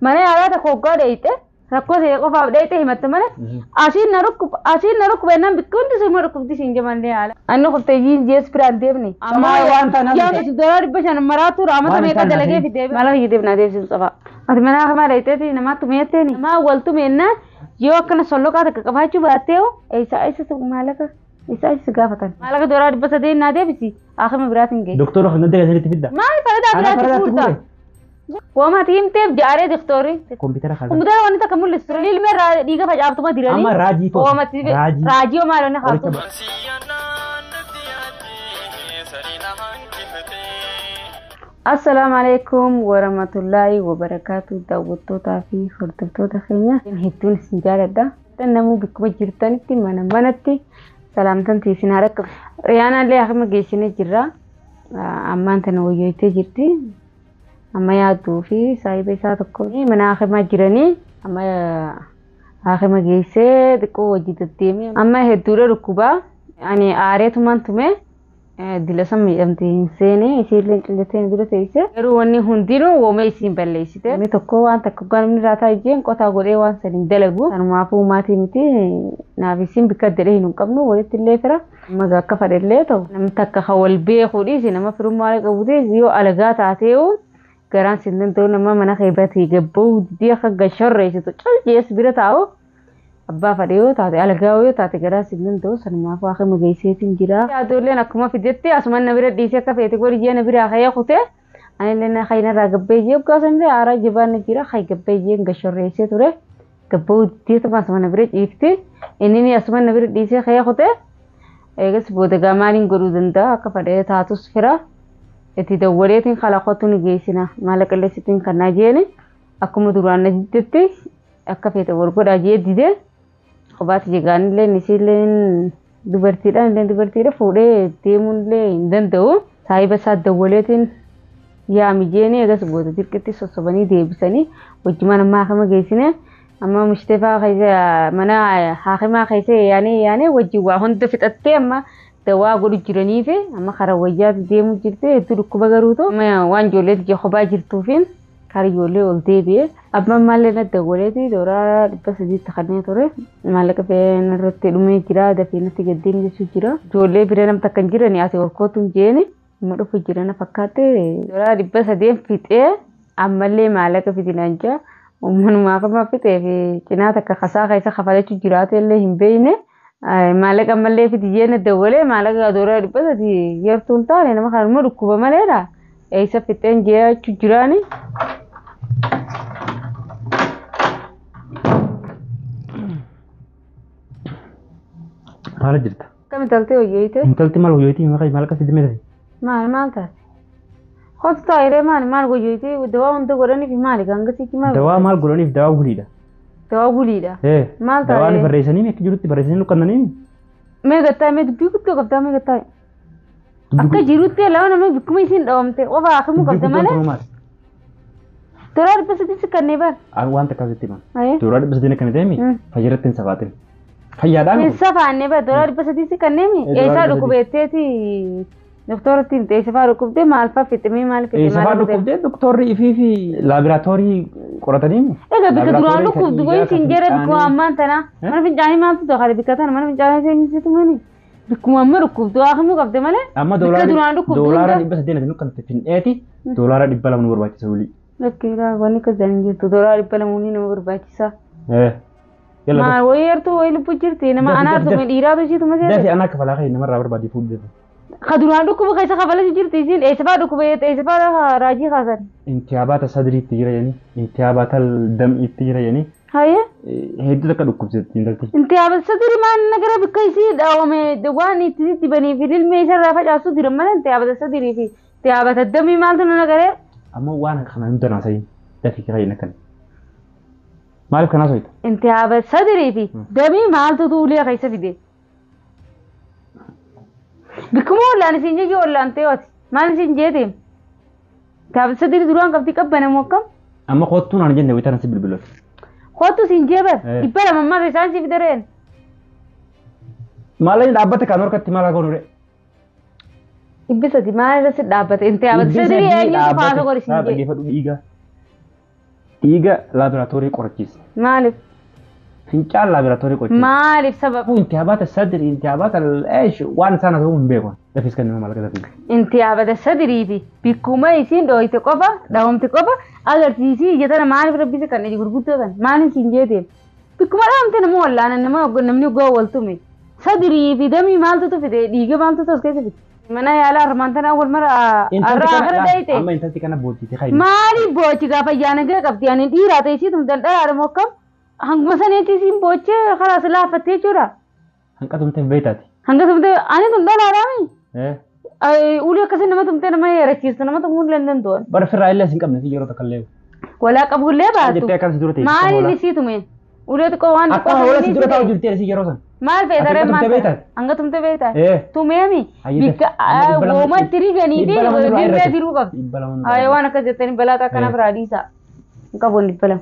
Mana yaalaa tokko hoggaa dheeyite rakkoo ta'e qofaaf dheeyite himatte malee asiin na rukkub asiin na rukkub ennaan bikki hundi suma rukkubdi siin jamallee haala. Anni kuftee jiin jees biraan deemne. Amma waan taanaaf Yaa miti. doolaa 500 maraatu raamata Waan meeqa taanaaf dalagee miti. fidee mala kiyya deemnaa deemsisu qaba. Ati mana hamaa dheeyiteeti namaa tumeetteeni. Namaa wal tumeennaan yoo akkana solloqaa takka qabaachuu baattee hoo eessa eessa maallaqa eessa eessa gaafatan. Maallaqa doolaa 300 naa deebisi akima biraatiin ga'e. Doktora kan danda'e sanitti fidda. Maal faradaa Ana biraatti faradaa fuurta? fuure. Waama himteef jaaree doktorri. Kompiitara kaasa. Kompiitara wanni takka mul'isu. Ilmi irraa dhiiga facaaftuma diranii. Amma raajii toosa. Waamatti Raajii. raajii homaa looni kaaftu. Assalaamu alaikum warahmatullaahi wabarakaatu daawwattootaa fi hordoftoota keenya hedduun isin jaaladha. Namuu bakkuma jirtanitti mana manatti salaamtan isin haa rakkatu. Riyaanaallee akkuma geessinee jirra. Ammaan tana wayyootee jirti. Amma yaadduu fi saayiba isaa tokko mana hakimaa jiranii amma hakima geessee xiqqoo hojii deddeemee amma hedduudha dhukkubaa. Ani aareetumaan tume dila san miidhamte hin seene isiillee cillatee dura teessee garuu wanni hundinuu wooma isiin balleessite. Namni tokko waan takka hoggaa namni irraa taa'e jeen qotaa godhee waan san hin dalagu. Kanumaafuu maatii miti naaf isiin bikka jedhee hin qabnu walitti illee fira. Amma akka fadhellee ta'u namni takka kan wal beekuu dhiisi nama firummaa qabu dhiisi yoo alagaa taateewu garaan sin danda'u nama mana kee batee gabba'uu didee akka gashorreessitu cal jees bira taa'u. Abbaa fadhee yoo taate alagaa yoo taate garaan sin danda'u sanumaafuu akkuma geesseetiin jira. Ijoolleen akkuma fidetti asuma na bira dhiisee akka feete godhi jee na biraa ka'ee kutee anillee na kayinarraa gabbee jee hoggaa sanillee aaraa jabaan na jira kay gabbee jee gashorreessee ture. Gabba'uu dideetuma asuma na bira ciifti inni asuma na bira dhiisee ka'ee kutee eegas booda gaa maaliin godhuu danda'a akka fadhee taatus fira. Itti dawwaleetiin kalaqotu ni geessina maallaqa illee sittiin kannaa jeeni akkuma duraan na diddetti akka feete wal godhaa jee didee kophaatti jegaanillee isiillee dubartiidha illee dubartiidha fuudhee deemuunillee hin danda'u. Saayiba isaa dawwaleetiin yaami jeeni eegas booda dirqitti sossobanii deebisanii wajjumaan amma haakima geessine amma mushtefaa keessa mana haakimaa keessa yaanee yaanee wajjin waa hunda fixattee amma dawaa godhu jiranii fi amma karaa wayyaatti deemuu jirti hedduu dhukkuba garuu ta'u amma waan ijoollee ija kophaa jirtuufiin karaa ijoollee ol deebi'e amma maallee na dawwaleeti doolaara 300tti kanneen ture maallaqa fe'een irratti dhumee jira dafee natti gaddeem jechuu jira ijoollee bira namta kan jirani ati horkootu hin jeeni amma dhufu jira na fakkaate doolaara 300 fixee ammallee maallaqa fidinaan jira uummanumaaf amma fixee fi cinaa takka kasaa keessa kafalachuu jiraate illee hin beekne. Maallaqa ammallee fidi jeen dawwalee maallaqa doolaara 300 yertuu hin taane nama kana immoo dhukkuba maleedha. Eessa fixeen jechuu jiraani. Maal jirta? Akkami taltee hojjeeyte? Intalti maal hojjeetii maallaqa fidi meeshaa? Maal maal taate? Hotu taa'ee maal maal hojjeeyte? Dawaa hunda godhaniif maali gangasiichi maal? Dawaa maal godhaniif dawaa guliidha. Dawaa guliidha. Maal Dawaa taate? barreessanii akka jirutti barreessanii nuqqannanii. Mee gattaa mee dubbii guddoo qabdaa mee gattaa? Akka jirutti lama namni bikkuma isiin dhawamte qofa hakimuu qabda malee. Doolaara 300 si kannee bara. Waan takka asitti himan. Doolaara 300 akkana ta'e fayyadatti hin safaatin. Fayyaadhaan. Hin safaanne bara doolaara 300 si kanneemi. Eessaa dhukkubeetteeti doktoratti himte eessa fa'aa dhukkubdee maal fa'aa fiximee maal fiximee Eessa fa'aa dhukkubdee doktorri ifii fi laaboraatoorii qoratanii. Egaa bikka duraan dhukkubdu wayii siin jira bikkuma ammaan tana mana fincaanii maaltu tokko bikka tana mana fincaanii seensitu mani bikkuma amma dhukkubdu haakimuu qabde malee. Amma Bikka duraan dhukkubdu doolaara 300 ati nuqqante fin'eeti doolaara 200 nu barbaachisa wulii. Lakkiidha wanni akka hin jirtu doolaara 200 nama barbaachisa. Yalla Maal wayii yartuu wayii lubbuu jirti nama Dafi, anaartu dafi. dhiiraatu ishiitu dafi maseete. ana kafalaa kee namarraa barbaadee fuudhee. Ka duraan dhukkuba keessa kafalatu jirti isiin eessa fa'aa dhukkuba eessa fa'aa raajii kaasan. Intiyaabaata sadriitti jira jedhanii intiyaabaata dam'iitti jira jedhanii Hayyee. hedduu takka dhukkubsetti intalti. Intiyaaba sadri maal nagara bikka isii dhaawame waan itti dibanii fi ilmee isarraa facaasu jira malee intiyaaba sadrii fi intiyaaba damii maaltu na nagaree. Amma waan kana hunda naasayin dafii kira akkana. Maaliif kanaa soyita? Intiyaaba sadrii fi damii maaltu tuulee keessa fide. Bikkuma ollaan isin jejii ollaan ta'eeti maal isin jeeteem. Intiyaaba sadrii duraan qabdi qabbanamu akkam. Amma kottuun ani jenne wayitaan si bilbilooti. Kottu isin jee bar 200 ammaa isaan si fidareen. Maal dhaabbata kan harkatti maal haa goonu ree? 300 maal irra si dhaabbate intiyaaba sadrii eenyutu faasa godhi isin jee. Dhaggeeffadhu dhiigaa. Dhiiga laaboraatoorii qorachiise. Maaliif? Fincaan laaboraatoorii qorachiise. Maaliif sababa? Intihaabaata sadri intihaabaata eesh waan isaan haasa'u hin beeku. Dafis kan nama maallaqa dafii. Intihaabata sadirii fi bikkuma isiin dhooyte qofa dhawamte qofa agarsiisii ija tana maaliif rabbise kan iji gurguddoo tan maaliif siin jeeteef bikkuma dhawamte nama wallaanan nama namni oggaa waltume sadirii fi damii maaltu fide dhiiga maaltu as keessa fide mana yaalaa armaan tanaa wal mara arraa akara dhayite Amma intalti kana booddite kayi. Maaliif boochi gaafa ayyaana gahee qabdi ani dhiiraa ta'e isiitum daldalaadha moo akkam hanguma saniitti isiin boochee kalaas laaffattee jechuudha. Hanqatumte beektaati. Hanga tumte ani tun dhalaadhaami. Ulee akkasii nama tumtee nama yaadachiistu nama tumuu illee hin danda'an. Bara firraa illee sin qabne yeroo takka illee. Walaa qabullee baatu. Jettee akkas dura ta'e. Maali inni sii tume? Ulee xiqqoo waan Akka xiqqoo hoola sana si inni dura sii taa'u ta'e. jirti si yeroo san. Maal feeta Ati ree hanga maal tumte feeta? beektaa? Hanga tumte beektaa? Eh. Tumeemi. Hayyee Bikka amma 200 woomatti riganii fi 200 nurraa dirree irratti. diruu qabdi. 200 nurraa Ayee waan akkas jettanii balaataa akkana Eh. biraa dhiisaa. Hin qabu inni 200.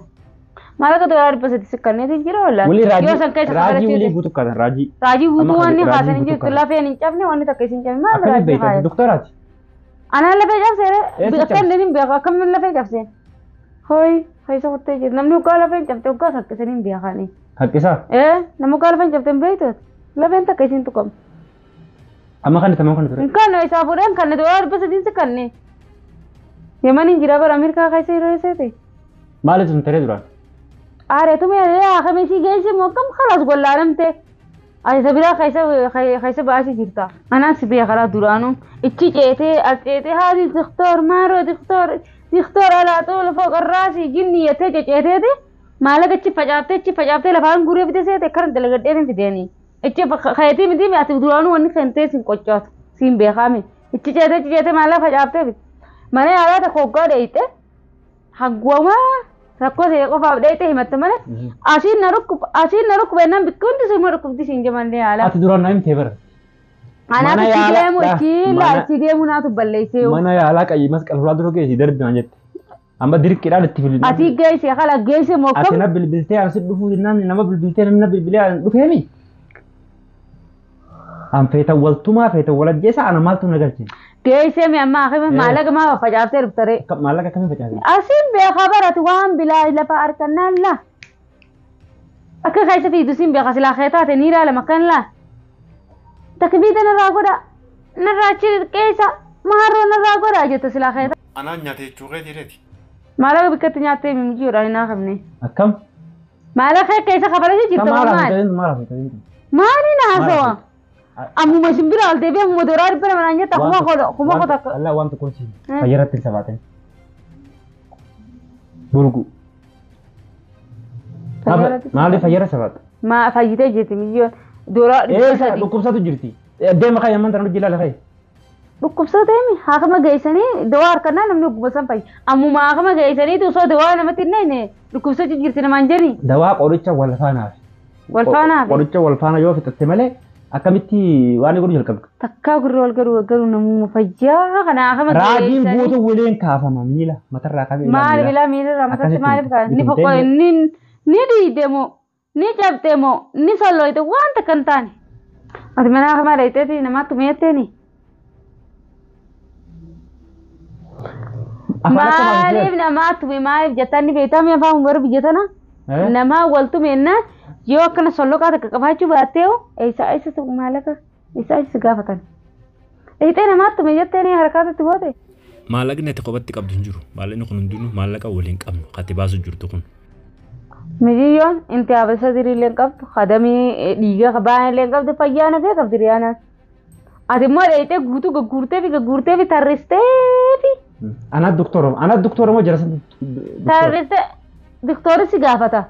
Maal akka doolaa 300 sikkanneetu jira wallaan. Wulii Yoo raajii san keessa raajii wulii kafalachiise. guutuu kaasan raajii. Raajii guutuu Amma waan inni raajii kaasan hin guutuu jirtu kaasan. lafeen hin cabne wanni takka isin cabne maal Akkamitti raajii beektaa? kaaya? Doktoraati. Anaan lafee cabseere Eessa akka inni hin beeku akkamiin lafee cabseen. Hooyi keessa kuttee jirti namni hoggaa lafee hin cabte hoggaa saqqisanii hin beekani. Haqqisaa. Ee nama hoggaa lafee hin cabte hin beektu lafeen takka isin tuqamu. Amma kan tamam kan ture. Hin kanne isaa fuudhee hin kanne doolaa 300 si kanne. Yamaniin jira bara Ameerikaa keessa yeroo seete. Maaliif sun taree duraan? Aareetuma yaadee haakame si geesse moo akkam khalaas gollaanamte. Ati isa biraa keessa baasii jirta. Anaan si beeka karaa duraanuu ichi ceetee as ceetee haati diktoor maaroo diktoor diktoor alaa xuula fooqarraasii jinni jettee ceceeteeti maallaqa achi facaaftee achi facaaftee lafaan guuree fide seete akkana dalagadhee hin fideeni. Ichi kayetii miti ati duraanuu wanni kentee siin qoccootu siin beekaami. Ichi ceetee achi ceetee maallaqa facaaftee fide. Mana yaalaa tokko hoggaa dheeyite hagwamaa rakkoo ta'e qofaaf dheeyite himatte malee asiin na dhukkuba asiin na dhukkuba jennaan bikki hundi siima dhukkubdi siin jamallee yaala. Ati duraan na himtee bara. Anaaf Mana itti yaalaa- deemu ichi mana- itti deemu naatu balleessee. Mana yaalaa qayyii masqal fuulaa dura geessi darbi naan jette. Amma dirqiidhaan itti filin. Ati geesse kala geesse moo Ati kam na bilbiltee ani si dhufuu jennaan nama bilbiltee namni na bilbilee ani dhufeemi. An feetan waltumaa feetan walajjeessa ana maaltu na galche. Geesse mi amma akimi Eh. maallaqa maa facaaftee dhuftaree. Maallaqa akkamiin facaase? Asiin beekaa barate waan bilaa lafa harkannaan laa. Akka keessa fiidu siin beeka silaa kee taate ni ilaalama akkan laa. Takbiita narraa godha narraa achi qeessa maarroo narraa godha jette silaa kee taate. Anaan nyaate jechuu keetii reeti. Maallaqa bikkatti nyaattee mimmijiidhaan hin haafamne. Akkam? Maallaqa keessa kafalasii jirta Maal maal? haasofta maal haasofta? Maali na haasawa? Maal Ammuma isin bira ol deebi'ee ammuma dooraa 200 naan jetta kuma koo takka. Allah waan tokkoon si Eh. fayyarratti hin sabaatin. Bulgu. Maaliif fayyara sabaata? Maa fayyitee jirti miyyoon dooraa 300. Dhukkubsatu jirti. Deema kayya ammaan tana hojii ilaala kayya. Dhukkubsateemi haakama geessanii dawaa harkannaa namni dhukkuba san fayya. Ammuma haakama geessaniitu osoo dawaa namatti hin naqne dhukkubsachuu jirti namaan jedhi. Dawaa qoricha wal faanaaf. Wal faanaaf. Qoricha wal faana yoo fixatte malee akkamitti waan godhu jalqabdu. Takkaa gurra wal garuu garuu namuma fayyaa kana haakama Raajiin geessanii. guutuu waliin kaafama miila matarraa qabee Maaliif ilaa miilarraa matatti Akkasitti maaliif kaa ni bitumtee foqqoo ni dhiide moo ni cabxe moo ni solloyte waan takka hin taane. Ati mana haakamaa dhayiteeti namaatti tumeetteeni. Maaliif namaa tume maaliif jettan ni beektaa mi afaan warra biyya tana namaa wal tumennaan yoo akkana solloqaa takka qabaachuu baattee hoo eessa eessa maallaqa eessa eessa gaafatan. Dhayitee namaa tume jetteeni harkaatti goote. Maallaqni ati kophatti qabdu hin jiru. Maallaqni kun hundinuu maallaqa waliin qabnu kati baasu jirtu kun. Miyyoon inti abasa diriilee hin qabdu hadamii dhiiga baanillee hin qabdu fayyaa nagee qabdi riyaanaan. Ati immoo dhayitee guutuu gagguurtee fi gagguurtee fi tarristee fi Anaa doktora anaa doktora moo jara san tarristee doktorri si gaafata.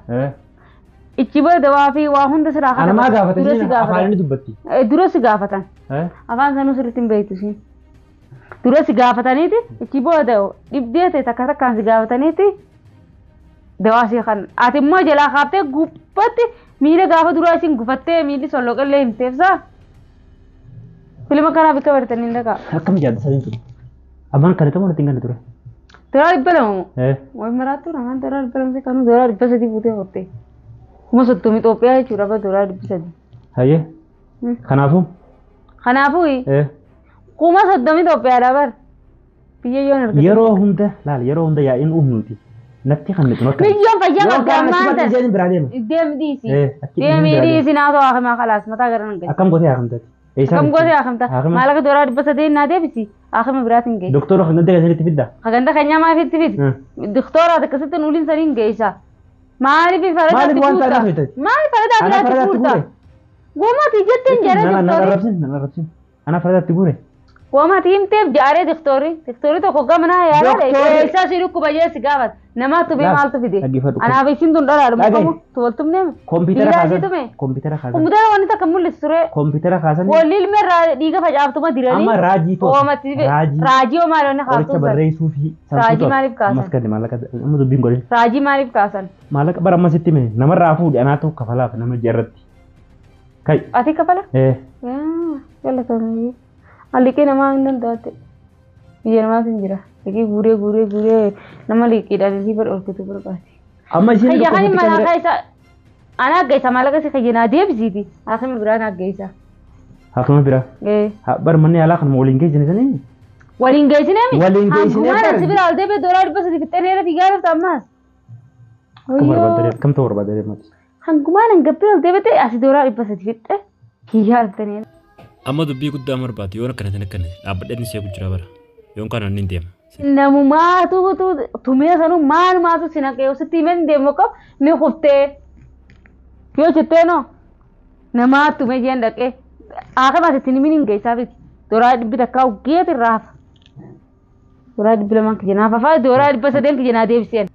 Ichi booda dawaa fi waa hunda siraa Ana maa gaafate Dura si isheen afaan gaafatan. inni dubbatti. Dura si gaafatan. Afaan sanuu sirriitti hin beektu isheen. Dura si gaafataniiti ichi booda dhibdee ta'e takka takkaan si gaafataniiti dawaa si kan. Ati immoo jalaa kaaftee gubbatti miila gaafa duraa isin gufattee miilli solloqallee himteefsaa. Filima kanaa bikka bartanii hin dhaqaa. Akkam jaadda sadiin ture. Abbaan kana ta'uu natti hin ganne ture. Doolaa 200 moo? Wayi maraattuu namaan doolaa 200 kanuu doolaa 300 fuutee horte. 30,000 Itoophiyaa jechuudha bara doolaa 300. Hayyee. Kanaafuu. Kanaafuu 30,000 Itoophiyaadha bara. Biyya yoon argate. Yeroo hunda laal yeroo hunda yaa'iin uumnuti. Natti kan nuti akka. Miyyoon fayyaa Yoo qabda kaan ammaan achi tan. isheen biraa deema. Deemi dhiisi. Achi Deemi biraa deema. dhiisi naa ta'u hakimaa khalaas mataa gara nan gahe. Akkam gootee hakamtati? Akkam gootee hakamta? Hakima. Maallaqa dooraa 300 naa deebisi. Hakima biraatiin geessa. Doktora kan ganda keessatti fidda. Haganda keenyaa maaliif itti fidi? Doktora akkasitti nuuliin saniin geessa. Maaliif faradaatti Maaliif waan guurta? taanaa hojjetate? Maaliif faradaa Ana biraatti faradaatti guurta? guure. Gomati jetteen jedhee Nama doktorri. arrabsin nama arrabsin. Ana faradaatti guure. Gomati himteef jaaree doktorri. Doktorri tokko gamana yaala Doktorri- eessaa si dhukkuba jee si gaafata. Namaatu bee Laal, maaltu fide? dhaggeeffadhu. Anaaf isin tun dhalaadha. Dhagahi. Mukamu tuwaltumneem. Kompiitara Dhiiraa kaasan. tume. Kompiitara kaasan. Kompiitara wanni takka mul'isu ture. Kompiitara kaasan. Walli ilmi irraa dhiiga facaaftuma diranii. Amma raajii to'atu. Oomatti Raajii. raajii hoo maal wanni Qoricha kaaftuu san? barreessuu fi Raajii maaliif kaasan? Ammas gadi maallaqa amma dubbiin godhin. Raajii maaliif kaasan? Maallaqa bara ammas itti hime namarraa fuudhe anaatu kafalaaf nama jarratti. Kai. Ati kafala? Eh. Galatoomi. Liqii namaa hin danda'atte. Biyya namaatu hin jira. Liqii guuree guuree guuree nama liqiidhaan riiba dhorkitu barbaade. Amma isheen Kayya kan dhukkubsatti maallaqa kan isa ana aggeessa maallaqa si kayya naa deebisiiti. Haakima biraa na aggeessa. Haakima biraa. Bar manni yaalaa kanuma waliin geessine sanii. Waliin geessinee mi? Waliin geessinee Hangumaan bara. asi bira ol deebi'e dooraa 300 fixxee fiigaa dhufta ammaas. Akkam barbaadde akkam ta'uu barbaadde mati. Hangumaan hangabbee ol deebite asi dooraa 300 fixxee fiigaa dhuftanii. Amma dubbii guddaa barbaadu yoon akkana tan akkana dhaabbadheen ishee gujjira bara. Yoon kana inni deema. Namumaatu tumee sanuu maalumaatu si naqee yoo sitti himee hin deemu qabu ni kuftee yoo jettee noo namaa tumee jeen dhaqee haakama asitti himin hin geessaa fiti dooraa 100 uggeeti raafa dooraa 200 kiyya naaf hafaa dooraa 300 kiyya naa deebiseen.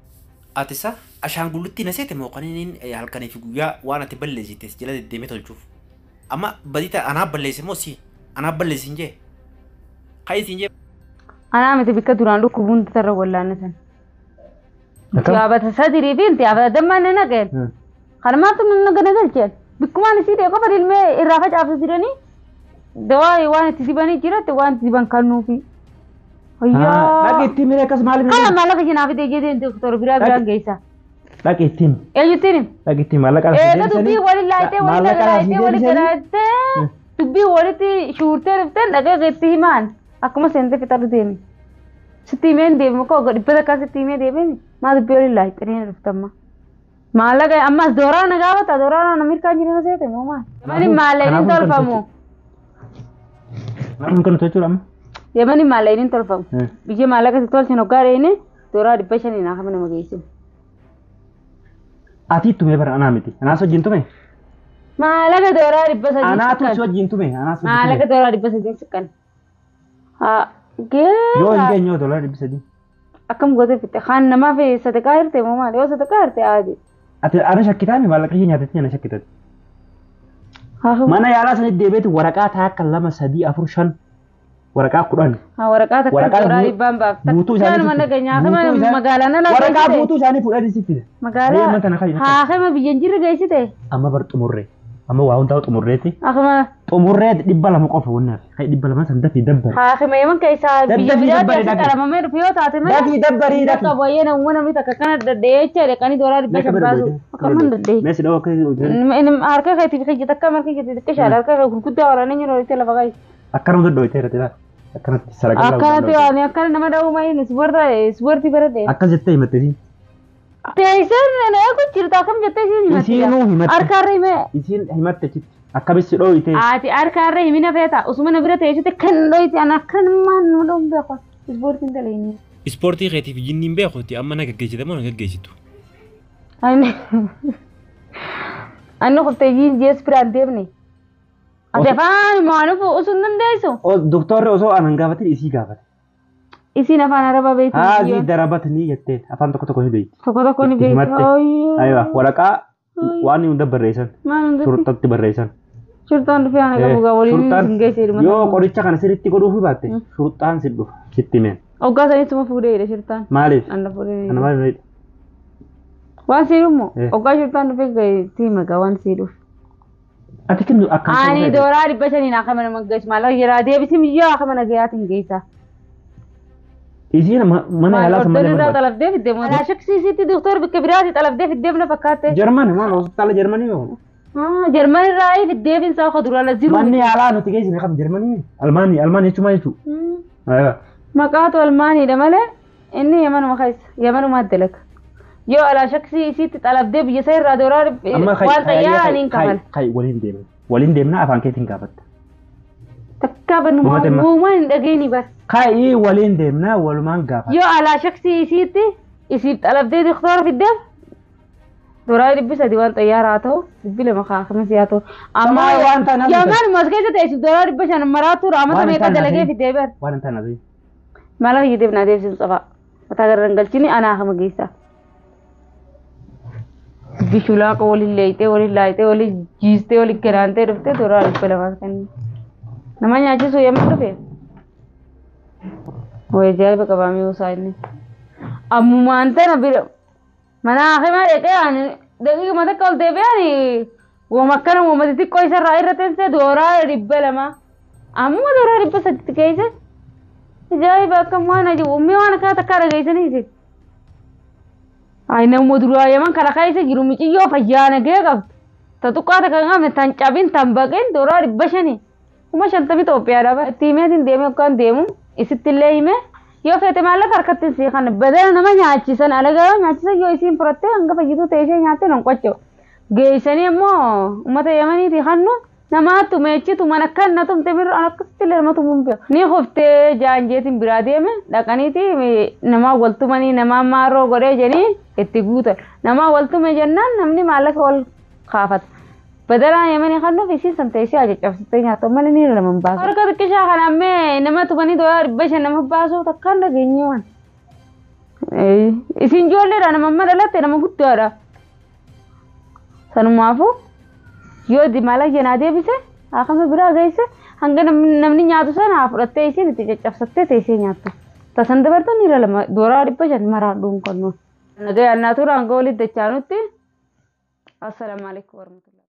Ati isa ashaangullitti na seete moo kan inni halkanii fi guyyaa waan ati balleessite jala deddeemee tolchuuf. Amma badii ta'a anaaf balleesse moo si anaaf balleesse hin jee? Kayi siin jee. Anaa miti bikka duraan dhukkubuun tarra wallaannatan. Akkam? Yaabata sadirii fi inti yaabata dammaan ni naqeen. Kanumaatu nu gana galcheen. Bikkumaan isii ta'e qofa ilmee irraa facaaftu jiranii dawaa waan itti dibanii jiratti waan itti diban kennuufi. Dhaqi itti himee akkas maaliif Kana maallaqa ishee naaf fidee jedheen doktora biraa biraan geessa. Dhaqi itti himi. Eenyutti himi? Dhaqi itti himi maallaqa asii Eega dubbii waliin laayitee waliin Maallaqa asii dhagalaayitee waliin deebisanii. dhagalaayitee dubbii walitti shuurtee dhufteen dhaqee itti himaan akkuma seentee fixadhu deemi. Sitti himee hin deemu koo 100 sitti himee deemee maa dubbii waliin laayitee dhuftamma. Maallaqa ammas dooraa na gaafata dooraa na mirkaan jiru na seete moo maal? Yamani maallaqni hin tolfamu. Kanaafuu kan tolchuudha amma. Yamani maallaqni hin tolfamu. Biyya maallaqa si tolchin hoggaa dheeyne dooraa 500 naa kama nama geessin. Ati tume bara anaa miti. Anaas wajjin tume. Maallaqa dooraa 300 Anaatu si siqqan. wajjin tume. Anaas wajjin Maallaqa tume. dooraa 300 siqqan. Haa Yoo hin geera. geenye yoo doolaara 300. Akkam gootee fitte kaan namaaf sadaqaa hirte moo maal yoo sadaqaa hirte aadi. Ati ana shakkitaami maallaqa ishee nyaatetti ana shakkitati. Mana yaalaa sanitti deebi'eeti waraqaa takka 2 3 4 5 waraqaa 10. Haa waraqaa takka Waraqaa dooraa 100 baaf. guutuu isaanii Takkaan mana fide. geenyaa Guutuu kama magaalaa nana Waraqaa geessite. guutuu isaanii fudhanii si fide. Magaalaa Amma tana kan haa kama biyya hin jirre geessite. Amma bar xumurree. Amma waa hundaa xumurreeti. Akama Xumurree 200 qofa wanni hafe. Kai 200 san dafii dabbari. haa kama yeman keessaa biyya Daddafii biraatti dabbari asi dhaqi. qalamamee dhufe yoo taate malee. Dafii dabbarii dafii. Bakka baay'ee namuma namni takka kana daddeecha dhaqanii dooraa 500 baasu. Akkam hin daddee. Meessi dhawaa akkasii Harka keetii fi takka marka keetii xiqqishaadha. Harka kee gurguddaa waraanee jiru walitti lafa qayi. Akkanuma dhodhooytee irratti laata. Akkanatti saragallaa Akkanatti waan akkana nama dha'uu maayini ispoortii baradhe. Akkas jettee himatte isiin. Teesseen na eegu jirta akkam jettee isiin himatte. Isiinuu himatte. Harkaarra himee. Isiin himatte achitti. Akkamitti dhooytee. Ati harkaarra himina feeta usuma na bira teessite kan dhoyte ana akkanumaan nama dha'uun beeku. Ispoortiin dalaginii. Ispoortii keetiif jinniin beekuti amma na gaggeessite moo na gaggeessitu? Anni kuftee jees biraan deemne. Ati afaan maanuuf osoo hin dandeessu. Doktorri osoo anan gaafatin isii gaafate. Isiin afaan arabaa beekti. Haazii darabatanii jetteen afaan tokko tokko ni beekti. Tokko tokko ni Itti beekti. himatte. Aywa waraqaa waan hunda barreessan. Maal hundatti? Shurxatti barreessan. Shurxaan dhufee ana qabu gaa waliin Shurxaan hin geesse dhuma. yoo qoricha kana sirriitti godhuufi baatte shurxaan si dhufa sitti himeen. Hoggaa sanittuma fuudhee jedhe shurxaan. Maaliif? Anna fuudhee. Ana maaliif jedhe? Waan sii dhummo Eh. hoggaa shurxaan dhufee itti hima gaa waan sii dhufu. Ati kennu akkam Ani dooraa 500 akka mana maggeessu maallaqa jira deebisi miyyoo akka mana gayaatiin geessa. Isiin mana yaalaa san malee Ordon irraa barbaadde. xalafdee fiddee moo? Alaa shaksiisitti doktor bakka biraati xalafdee fiddeef na fakkaatte. Jarmani maal hospitaala Jarmanii moo? Jarman irraa fiddee finsaa oka duraan jiru. Manni yaalaa nuti geessine kam Jarmanii? Almaanii Almaanii jechuun maal jechuudha? Aywa. Maqaatu almaaniidha malee inni yamanuma keessa yamanuma dalaga. Yoo alaa shaksii isiitti xalabdee biyya isa irraa dooraa waan xayyaaraa niin kafala. Kai waliin deemna. Waliin deemna afaan keetiin gaafatta. Takkaa bannumaa uumaan hin dhageenyi bar. Kai waliin deemna walumaan gaafatta. Yoo alaa shaksii isiitti isiif xalabdee doktora fiddeef dooraa 300 waan xayyaaraa ta'u 200 kaakamas yaa ta'u. Amma waan taanaaf. Yamaan mas keessa ta'e isiif dooraa 500 maraatu raamata meeqa dalagee fiddee bar. Waan hin taane. Maala hiyyeef naa deebisiin tsafaa. Mataa garran galchini anaa kama geessaa. Bishulaaqa waliin leeyitee waliin laayitee waliin jiistee waliin ganaantee dhuftee dooraa 200 kan nama nyaachisuu yemmuu dhufe. Wayii ajaa'iba qabaamee osaa inni. Ammumaan tana bira mana hakimaa dhaqee ani daqiiquma takka ol deebi'ee ani wooma akkana wooma xixiqqoo isarraa irra teessee dooraa 200 ammuma dooraa 300 keessa ajaa'iba akkam waan ajaa'ib ummii waan akkana takka dhageessanii isin. Ay nama duraa yaman kana keessa jiru miciyyoo fayyaa nagee qabdu. Ta tuqqaa takka hin qabne tan cabin tan baqin dooraa 500 50,000 Itoophiyaadha bara. Itti himeetiin deemee yookaan deemu isitti illee hime yoo feete maallaqa harkatti sii kana badala nama nyaachisan alagaa nyaachisan yoo isiin fudhattee hanga fayyituu ta'e ishee nyaattee nan qocho. Geessanii immoo uummata Yamaniitii hannu namaattu meechitu mana akkan na tumte birra akkasitti illee nama tumuun beeku. Ni huftee jaanjeetiin biraa deeme dhaqaniiti namaa waltumanii namaa maaroo godhee jedhanii itti guutan. Namaa waltume jennaan namni maallaqa wal kaafata. Badalaa Yamanii hannuuf isiin san teessee ajaccabsittee nyaattu malee ni lama hin baasu. Harka xiqqishaa kana ammee nama tumanii dooraa 500 nama baasuu takkaan dhageenye waan. Isiin ijoolleedha nama amma dhalatte nama guddaadha. Sanumaafuu yoo maala jenaa deebise akkama biraa geesse hanga namni nyaatu sana haa fudhattee isiin itti caccabsattee teessee nyaattu. Tasan dabartan ni lama dooraa 500 maraa dhuunfannu. Nagaa yaannaa tura hanga walitti dachaanutti. Assalaamu alaikum warahmatullahi.